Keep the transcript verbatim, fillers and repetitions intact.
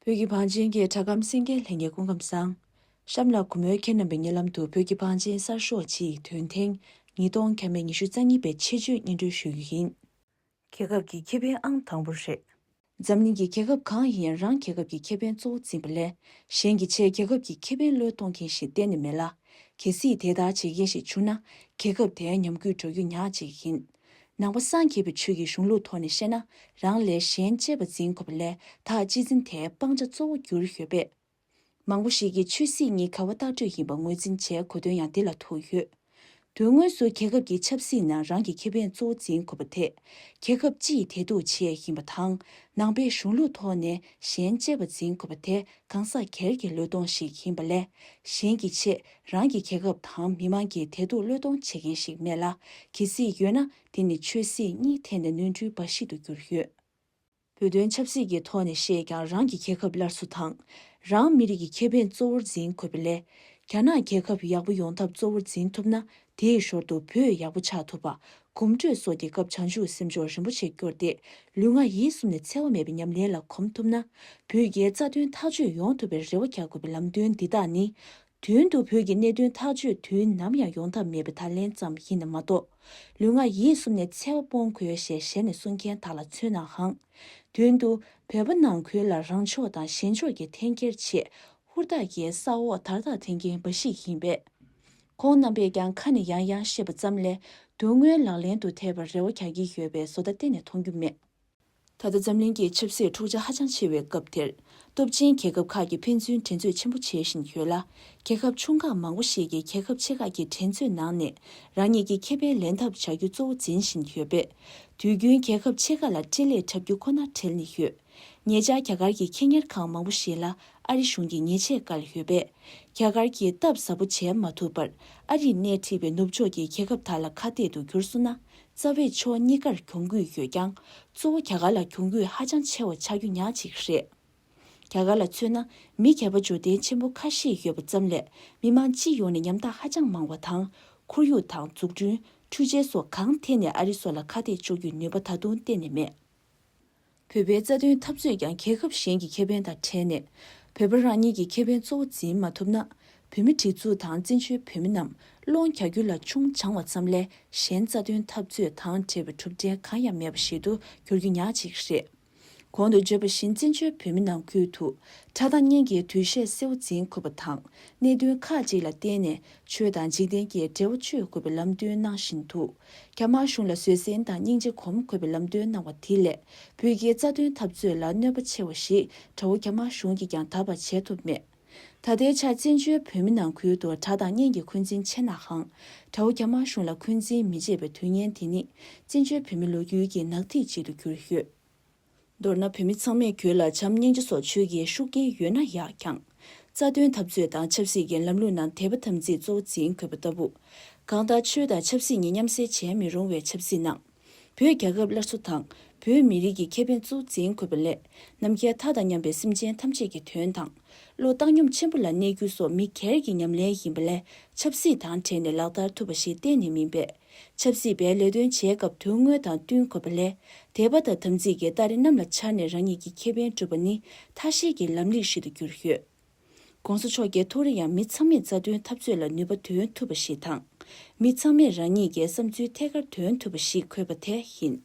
བོད་ཀྱི་བང་ཆེན་གྱི་སྒྲ་སྒམ་གསན་མཁན་ལྷན་རྒྱས་སྐུ་ཁམས་བཟང་། གཤམ་ལ་གུས་མོས་ཁྱེད་རྣམ་པའི་སྙན་ལམ་དུ་བོད་ཀྱི་བང་ཆེན་གསར་ཤོག་ཅིག་དོན་ཐེངས་ཉིས་སྟོང་ཁལ་མེད་ཉི་ཤུ་རྩ་གཉིས་པའི་ཆེད་བརྗོད་སྙན་སྒྲོན་ཞུ་རྒྱུ་ཡིན། རྒྱལ་ཁབ་ཀྱི་ཁེ་ཕན་ཨང་དང་པོ་རེད། འཛམ་གླིང་གི་རྒྱལ་ཁབ་གང་ཡིན་ཡང་རང་རྒྱལ་ཁབ་ཀྱི་ཁེ་ཕན་གཙོ་བོ་འཛིན་པ་ལས། གཞན་གྱི་ཆེད་རྒྱལ་ཁབ་ཀྱི་ཁེ་ཕན་བློས་གཏོང་མཁན་ཞིག་གཏན་ནས་མེད་ལ། གལ་སྲིད་དེ་ལྟར་བྱེད་མཁན་ཞིག་བྱུང་ན། རྒྱལ་ཁབ་དེ་ཉམས་རྒུད་འགྲོ་རྒྱུ་ཉག་གཅིག་ཡིན། ནང་པ་སངས་རྒྱས་པའི་ཆོས་ཀྱི་གཞུང་ལུགས་ཐོག་ནས་བཤད་ན། རང་ལས་གཞན་གཅེས་པ་འཛིན་དགོས་པ་ལས་ཐག་གཅོད་འཛིན་དེ་སྤང་བྱ་གཙོ་བོ་གྱུར་ཡོད་པས། མང་པོ་ཞིག་གིས་ཆོས་སྲིད་གཉིས་ག་བ་ལྟག་སྤྲོད་ཡིན་པ་ངོས་འཛིན་བྱས་གོ་དོན་ཡང་འདི་ལ་ཐུག་ཡོད། དོན་དངོས་སུ་རྒྱལ་ཁབ་ཀྱི་ཆབ་སྲིད་ནང་རང་གི་ཁེ་ཕན་གཙོ་བོ་འཛིན་དགོས་པ་དེ། རྒྱལ་ཁབ་སྤྱིའི་བདེ་སྡུག་ཆེད་ཡིན་པ་དང་། ནང་པའི་གཞུང་ལུགས་ཐོག་ནས་གཞན་གཅེས་པ་འཛིན་དགོས་པ་དེ་གང་ཟག་སྒེར་གྱི་བློས་གཏོང་ཞིག་ཡིན་པ་ལས། གཞན་གྱི་ཆེད་རང་གི་རྒྱལ་ཁབ་དང་མི་མང་གི་བདེ་སྡུག་བློས་གཏོང་བྱེད་མཁན་ཞིག་མེད་ལ། གལ་སྲིད་ཡོད་ན་དེ་ནི་ཆོས་སྲིད་གཉིས་ཐད་ནས་ནོར་འཁྲུལ་འབའ་ཞིག་ཏུ་གྱུར་ཡོད། བོད་དོན་ཆབ་སྲིད་ཀྱི་ཐོག་ནས་བཤད་ཀྱང་རང་གི་རྒྱལ་ཁབ་སླར་གསོ་དང་། རང་མི་རིགས་ཀྱི་ཁེ་ཕན་གཙོ་བོར་འཛིན་དགོས་པ་ལས། རྒྱ་ནག་རྒྱལ་ཁབ་ཡག་པོ་ཡོང་ཐབས་གཙོ་བོར་འཛིན་ཐུབ་ན། དེའི་ཞོར་དུ་བོད་ཡག་པོ་ཆགས་ཐུབ་པ། གོམ་བགྲོད་སོགས་ཀྱི་སྐབས་བྱང་ཆུབ་སེམས་མཆོག་རིན་པོ་ཆེ་སྐྱོར་ཏེ། ལུས་ངག་ཡིད་གསུམ་ནས་འཚེ་བ་མེད་པའི་ཉམས་ལེན་ལ་གོམས་ཐུབ་ན། བོད་ཀྱི་རྩ་དོན་ཐག་གཅོད་ཡོང་ཐུབ་པའི་རེ་བ་རྒྱག་དགོས་པའི་ལམ་སྟོན་འདི་དག་ནི། དོན་དུ་བོད་ཀྱི་གནད་དོན་ཐག་གཅོད་དུས་ནམ་ཡང་ཡོང་ཐབས་མེད་པའི་ད་ལན་ཙམ་ཡིན་ན་མ་གཏོགས། ལུས་ངག་ཡིད་གསུམ་ནས་འཚེ་བ་སྤོང་དགོས་ཞེས་ཞལ་ནས་གསུང་མཁན་དག་ལ་མཚོན་ནའང་། དོན་དུ་བོད་པ་ནང་ཁུལ་ལ་རང་ཕྱོགས་དང་གཞན་ཕྱོགས་ཀྱི་འཐེན་འཁྱེར་ཆེད་ཧུར་ཐག་གིས་ས་འོག་དར་ཐག་འཐེན་མཁན་འབའ་ཞིག་ཡིན་པས། ཁོང་རྣམ་པས་ཀྱང་ཁ་ནས་ཡང་ཡང་བཤད་པ་ཙམ་ལས་དོན་དངོས་ལག་ལེན་དུ་ཐེབས་པར་རེ་བ་རྒྱག་གི་ཡོད་པའི་བཟོ་ལྟ་གཏན་ནས་མཐོང་རྒྱུ་མེད། ད་ལྟ་འཛམ་གླིང་གི་ཆབ་སྲིད་འཁྲུག་ཆ་ཧ་ཅང་ཆེ་བའི་སྐབས་དེར། སྟོབས་ཆེན་རྒྱལ་ཁབ་ཁག་གིས་ཕན་ཚུན་འགྲན་རྩོད་ཆེན་པོ་བྱེད་བཞིན་ཡོད་ལ། རྒྱལ་ཁབ་ཆུང་ཁག་མང་པོ་ཞིག་གིས་རྒྱལ་ཁབ་ཆེ་ཁག་གི་འགྲན་རྩོད་ནང་ནས་རང་ཉིད་ཀྱི་ཁེ་ཕན་ལེན་ཐབས་བྱ་རྒྱུ་གཙོ་བོ་འཛིན་བཞིན་ཡོད་པས། དུས་རྒྱུན་རྒྱལ་ཁབ་ཆེ་ཁག་ལ་འཕྲིན་ལས་འཁྲབ་རྒྱུ་ཁོ་ན་བྲེལ་ནས་ཡོད། ཉེ་ཆར་རྒྱ་གར་གྱི་ཁེ་གཉེར་ཁང་མང་པོ་ཞིག་ལ་ཨ་རི་གཞུང་གིས་ཉེས་ཆད་བཀལ་ཡོད་པས། རྒྱ་གར་གྱིས་སྟབས་ཟབ་པོ་བྱེད་མ་ཐུབ་པར། ཨ་རིས་སྣེ་ཁྲིད་པའི་ནུབ་ཕྱོགས་ཀྱི་རྒྱལ་ཁབ་དག་ལ་ཁ་གཏད་དུ་གྱུར་སོང་ན། རྩ་བའི་ཕྱོགས་གཉིས་ཀར་གྱོང་གུད་ཡོད་ཀྱང་། གཙོ་བོ་རྒྱ་གར་ལ་གྱོང་གུད་ཧ་ཅང་ཆེ་བ་ཆགས་རྒྱུ་ཉག་གཅིག་རེད། རྒྱ་གར་ལ་མཚོན་ན། མི་སྒེར་པ་འབྱོར་ལྡན་ཆེན་པོ་ཁ་ཤས་ཡོད་པ་ཙམ་ལས། མི་མང་སྤྱི་ཡོངས་ནས་ཉམ་ཐག་ཧ་ཅང་མང་བ་དང་། ཁོར་ཡུག་དང་འཛུགས་སྐྲུན། འཕྲུལ་ཆས་སོགས་གང་ཐད་ནས་ཨ་རི་སོགས་ལ་ཁ་གཏད་གཅོག་རྒྱུའི་ནུས་པ་ད་དུང་གཏན་ནས་མེད། བོད་པའི་རྩ་དོན་འཐབ་རྩོད་ཀྱང་རྒྱལ་ཁབ་གཞན་གྱི་ཁེ་ཕན་དང་བྲལ་ནས། བོད་པ་རང་ཉིད་ཀྱི་ཁེ་ཕན་གཙོ་བོ་འཛིན་མ་ཐུབ་ན། བོད་མི་སྒྲིག་འཛུགས་དང་བཙན་བྱོལ་བོད་མི་རྣམས་སློང་རྒྱག་རྒྱུ་ལ་ཆུང་བྱང་བ་ཙམ་ལས། གཞན་རྩ་དོན་འཐབ་རྩོད་དང་འབྲེལ་བའི་གྲུབ་འབྲས་གང་ཡང་མེད་པ་ཞིག་ཏུ་འགྱུར་རྒྱུ་ཉག་གཅིག་རེད། གོང་དུ་བརྗོད་པ་བཞིན། བཙན་བྱོལ་བོད་མི་ནང་ཁུལ་དུ་ཁྲག་དང་གཉེན་གྱི་འདུ་ཤེས་གསལ་བོ་འཛིན་དགོས་པ་དང་། གནད་དོན་ཁག་ཅིག་ལ་བརྟེན་ནས་ཆོས་དང་འཇིག་རྟེན་གྱི་འབྲེལ་བ་གཅོད་དགོས་པའི་ལམ་སྟོན་གནང་བཞིན་དུ། རྒྱ་དམར་གཞུང་ལ་བཟོད་བསྲན་དང་སྙིང་རྗེ་སྒོམ་དགོས་པའི་ལམ་སྟོན་གནང་བ་དེ་ལས། བོད་ཀྱི་རྩ་དོན་འཐབ་རྩོད་ལ་གནོད་པ་ཆེ་བ་ཞིག་དགྲ་བོ་རྒྱ་དམར་གཞུང་གིས་ཀྱང་ད་བར་བྱས་ཐུབ་མེད། ད་ལྟའི་ཆར་བཙན་བྱོལ་བོད་མི་ནང་ཁུལ་དུ་ཁྲག་དང་གཉེན་གྱི་འཁོན་འཛིན་ཆེ་ནའང་། དགྲ་བོ་རྒྱ་དམར་གཞུང་ལ་འཁོན་འཛིན་མི་བྱེད་པའི་དོན་སྙིང་དེ་ནི། བཙན་བྱོལ་བོད་མི་ལོ་རྒྱུས་ཀྱི་ནག་ཐིག་ཅིག་ཏུ་གྱུར་ཡོད། མདོར་ན། བོད་མི་ཚང་མས་རྒྱུད་ལ་བྱམས་སྙིང་རྗེ་སོགས་ཆོས་ཀྱི་ཤུགས་རྐྱེན་ཡོད་ན་ཡག་ཀྱང་། རྩ་དོན་འཐབ་རྩོད་དང་ཆབ་སྲིད་ཀྱི་ལམ་ལུགས་ནང་དད་པ་དམ་ཚིག་གཙོ་བོ་འཛིན་དགོས་པ་ལྟ་བུ། གང་ལྟར། ཆོས་དང་ཆབ་སྲིད་གཉིས་མཉམ་བསྲེས་བྱེད་མི་རུང་བའི་ཆབ་སྲིད་ནང་། བོད་རྒྱལ་ཁབ་སླར་གསོ་དང་། བོད་མི་རིགས་ཀྱི་ཁེ་ཕན་གཙོ་བོ་འཛིན་དགོས་པ་ལས། ནམ་མཁའི་མཐའ་དང་མཉམ་པའི་སེམས་ཅན་ཐམས་ཅད་ཀྱི་དོན་དང་། བློ་བཏང་སྙོམས་ཆེན་པོ་ལ་གནས་རྒྱུ་སོགས་མི་སྒེར་གྱི་ཉམས་ལེན་ཡིན་པ་ལས། ཆབ་སྲིད་དང་འབྲེལ་ནས་ལག་བསྟར་ཐུབ་པ་ཞིག་གཏན་ནས་མིན་པས། ཆབ་སྲིད་པའི་ལས་དོན་བྱེད་སྐབས་དོན་དངོས་དང་བསྟུན་དགོས་པ་ལས། དད་པ་དང་དམ་ཚིག་གི་སྟ་རེ་གནམ་ལ་འཕྱར་ནས་རང་ཉིད་ཀྱི་ཁེ་ཕན་བསྒྲུབ་པ་ནི་ཐ་ཤལ་གྱི་ལམ་ལུགས་ཤིག་ཏུ་གྱུར་ཡོད། ༸གོང་ས་མཆོག་གིས་ཐོག་རེ་ཡང་མི་ཚང་མས་རྩ་དོན་འཐབ་རྩོད་ལ་ནུས་པ་འདོན་ཐུབ་པ་ཞིག་དང་། མི་ཚང་མས་རང་ཉིད་ཀྱི་བསམ་ཚུལ་ཐད་ཀར་འདོན་ཐུབ་པ་ཞིག་འཁོད་པ་དེ་ཡིན།